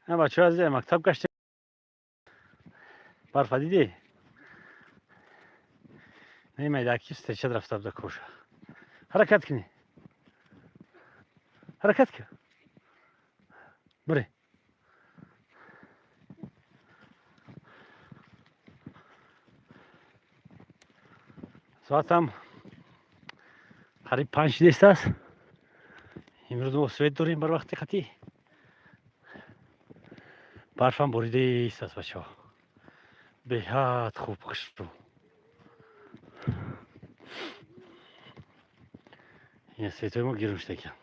Бачаҳо, азиз, мактаб гаштем. Барфа дидӣ? Немайдаки встречать рафта буда коша. Ҳаракат кунӣ, ҳаракат кун, бире. Соатам қариб 5 шидестааст. Имрӯз мо свет дорем бар вақти қатӣ. Барфам боридаистааст, бачаҳо, беҳад хуб, хушрӯ. Ина светои мо гирун шудагиям.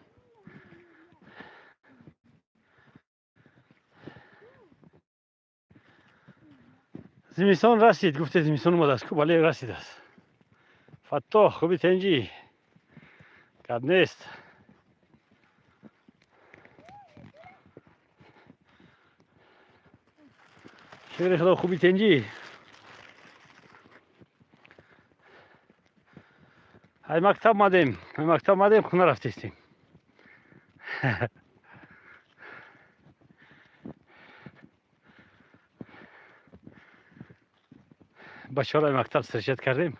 Зимистон расид, гуфте, зимистон омадааст ку, бале, расидааст. Фаттоҳ, хуби, тенҷӣ, гап нест. Шукри Худо, хуби, тенҷӣ. Ай мактаб омадем, ай мактаб омадем, хона рафтестем. Бачаҳоро ай мактаб встречать кардем.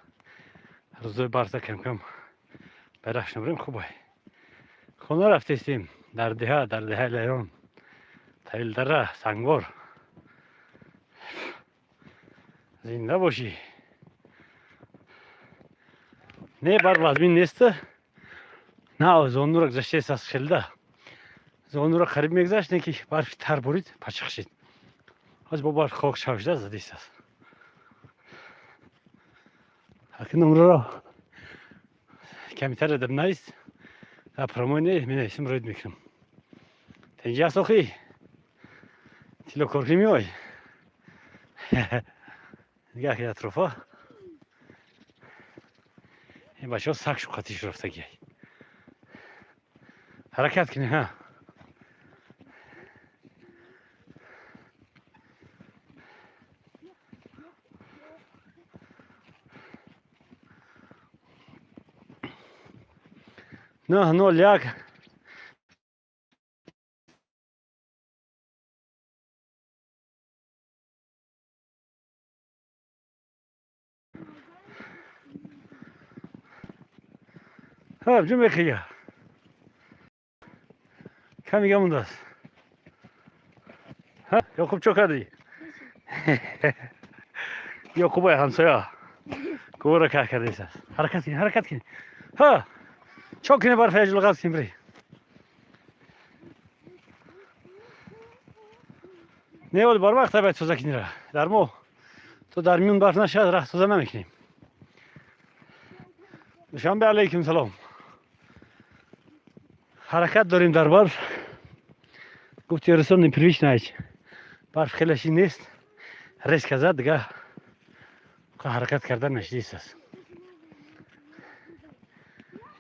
Рӯзои барфа кам-кам байрақш набурем, хубай. Хона рафтестем дар деҳа, дар деҳаи Лайрон, Тавилдара, Сангвор. Зинда бошӣ. Не, барф вазмин нест, на зонура гузаштест аз хелда. Зонура қариб мегузашт, не ки барфи тар борид, пачақ шид. Ҳоз бо барф хок шав шуда задистааст. Аки номраро камитаре даб навис, дар прямой не менависем, роид мекунам. Тенҷи аст охи? Тилло коркунӣ меой? Нигаҳ ки атрофа ин бачаҳо саг шуқатиш рафтагиай. Ҳаракат кунӣ, ҳа. 901. Ҳа, ҷун мехия. Ками мондааст. Ҳа, Ёқуб, чо кардӣ? Ёқубай ҳамсоя. Гӯра кар кардааст. Ҳаракат кунӣ, ҳаракат кунӣ. Ҳа, чо кунӣ, барфа яҷул ғафз кунӣ, бири. Не, вале бар вақт бояд тоза кунӣ ра. Дар мо то дар миён барф нашавад, раҳ тоза намекунем. Душанбе, алайкум салом. Ҳаракат дорем дар барф. Гуфти Русон, непривычно ҳеч. Барф хеле шин нест. Резко зад, дига ҳаракат кардан нашидист.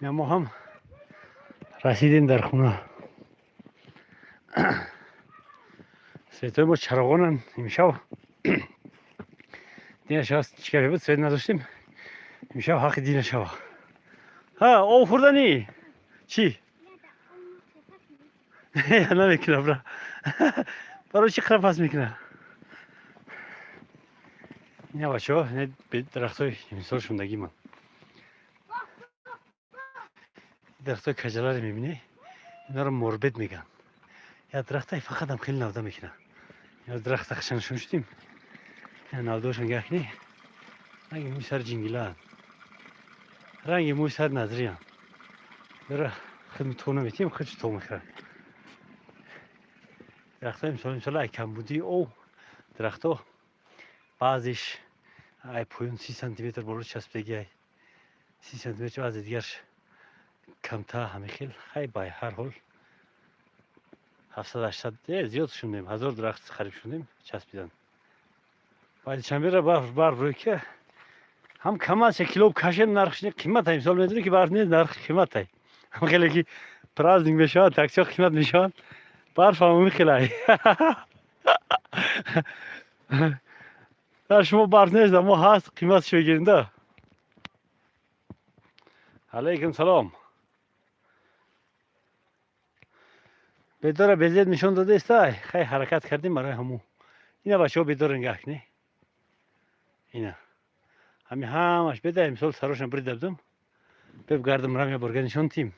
Ина мо ҳам расидем дар хона. Светои мо чароғонанд имшаб. Дина шава чӣ кафе буд, свет надоштем. Имшаб ҳаққи дина шава. Ҳа, об хӯрданӣ? Чӣ? Намекунам, бра. Барои чӣ қара пас мекунам? Ина бачаҳо, дарахтои имсол шундагӣ ман. Дарахтои каҷаларе мебинӣ? Инаро морбед мегӯянд. Як дарахтай фақат ҳам хеле навда мекунад. Ина дарахта хашан шун шудим. Ина навдаошон гаҳ кунӣ. Ранги мӯи сари ҷингилаанд. Ранги мӯи сари назриянд. Бера хидми то наметиҳем, худш то мехӯрад. Дарахтои имсол ай камбудии об дарахтҳо баъзеш ай поён 30 сантиметр боло часпидагиай. 30 сантиметр, баъзе дигарш камтар, ҳамин хел. Хай, ба ҳар ҳол 700, 800, зиёд шундем, 1000 дарахт хариб шундем, часпидан. Баъди чанбера барф барф рӯй ки ҳам кам аст, як кило кашем, нархш қимат. Имсол медонӣ ки барф нест, нарх қиматай. Ҳам хеле ки праздник мешавад, таксиҳо қимат мешаванд, барф ҳам ҳамин хелай. Дар шумо барф нест, аммо ҳаст, қиматшо бигирем да. Алайкум салом. Бедора безеб нишон додаистай. Хай, ҳаракат кардем барои ҳамун. Ина, бачаҳо, бедора нигоҳ кунед. Ина ҳами ҳамаш беда. Мисол, сарошам брида будам. Беб гардам, рам я борга нишон тим.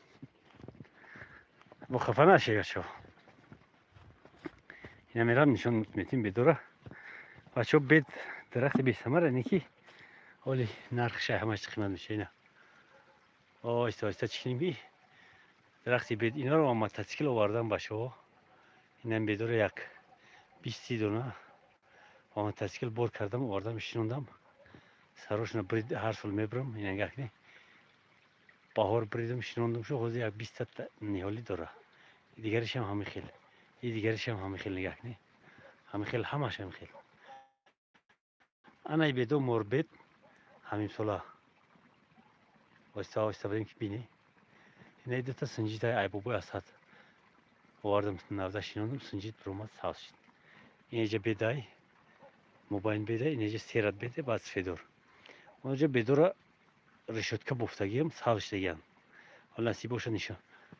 Бо хафа нашед, бачаҳо. Ина мерам, нишон метим бедора, бачаҳо. Бед дарахти бесамара не, ки оли нархша ҳамаш қимат меша. Ина оҳиста оҳиста чикинем ки дарахти бед. Инаро ман мотоцикл овардам, бачаҳо. Инам бедора, як 20 дона бо мотоцикл бор кардам, овардам, шинондам. Сарошна брид, ҳар сол мебурам. Ина нигоҳ кунед, баҳор бридам, шинондам. Шу ҳозир як 20-та ниҳолӣ дора. Дигаришам ҳамин хел, и дигаришам ҳамин хел. Нигоҳ кунед, ҳамин хел, ҳамаш ҳамин хел. Анаи бедо, морбед, ҳамин сола оҳиста оҳиста барем ки бинӣ. Инаи дута синҷидай айбобои Асад овардам, навда шинондам, синҷид биромад, сабз шид. Инеҷа бедай, мобайн бедай, инеҷа серат бедай, баъд сфедор. Онҷа бедора решётка бофтагиам, сабз шидагиам. Ҳол насиб боша,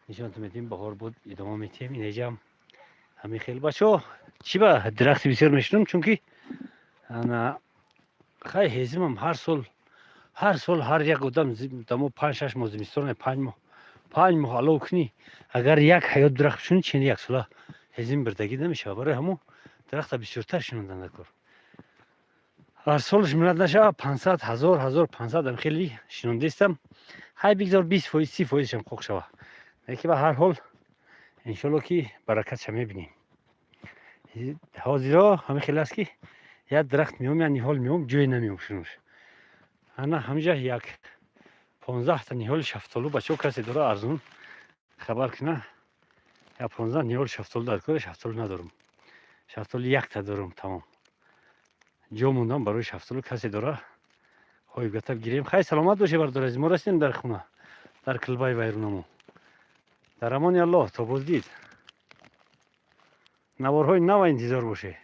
нишонтон медиҳем. Баҳор буд, идома метиҳем. Инеҷаам ҳамин хел, бачаҳо. Чӣ ба дарахти бисёр мешинам? Чунки ана хай, ҳезимам ҳар сол, ҳар сол ҳар як одам дамо 5-6 моҳ зимистон, 5 моҳ, 5 моҳ алов кунӣ, агар як ҳаёт дарахт бишунӣ, чени як сола ҳезим бирдагӣ намешавад. Барои ҳамун дарахта бисёртар шинондан дар кор. Ҳар солаш миннат нашава, 500, 1000, 1500 ам хеле шинондистам. Ҳай, бигзор 20%, 30%-шам қоқ шава, лекин ба ҳар ҳол, иншолло, ки баракатша мебинем. Ҳозиро ҳамин хел аст, ки як дарахт меом, як ниҳол меом, ҷое намеом шинош. Ана ҳамҷа як 15-та ниҳоли шафтолу, бачаҳо, касе дора, арзун хабар куна. Як 15 ниҳоли шафтолу дар кора. Шафтолу надорам, шафтолу якта дорам, тамом. Ҷо мондам барои шафтолу. Касе дора, ҳоиб гатаб гирем. Хай, саломат бошед, бародар азиз. Мо расидем дар хона, дар килбаи вайрунамо. Дар амони Аллоҳ, то боздид. Наворҳои нава интизор бошед.